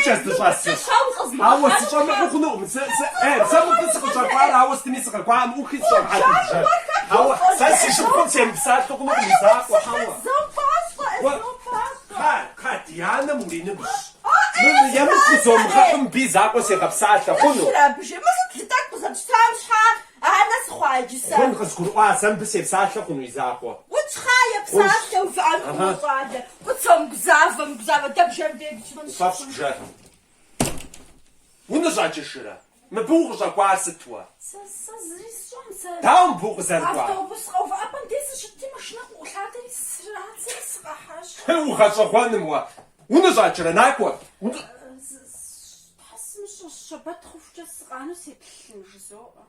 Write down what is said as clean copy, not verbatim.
Мыбыкӏэ здыщӏэсыр. Ауэ сыщӏэмыхьу хъунукъым. Сэ, сэ, э, сэ мыбы сыкъыщӏэкӏуар, ауэ сытми сыкъэкӏуакъым, ӏухи сыщӏэмыхьэт бжэр. Ауэ сэ си шыпхъум семыпсалъэу хъунукъым и закъуэ, хьэуэ. Уэ, кхъа, кхъа, ди анэм уриныбжьщ. Мы емыкӏу къызомыгъэхьу мыбы и закъуэ сегъэпсалъэ хъуну? Хъун къызгурыӏуа, сэ мыбы сепсалъэ хъуну и закъуэ? Хуэфщӏ бжэр. Уныщӏэкӏыжрэ? Мыбы укъыщӏэкӏуар сыт уэ? Сэ, сэ зыри сщӏэм, сэ. Дауэ мыбы укъызэрыкӏуар? Автобус къэувыӏэпӏэм дей сыщытти, машинэ къыӏулъадэри срадзэри сыкъахьащ. Угъэщӏэгъуэным уэ. Уныщӏэкӏрэ, накӏуэ. Тхьэ сымыщӏэ, щэбэт хъухукӏэ сыкъанэу сеплъын жызоӏэ.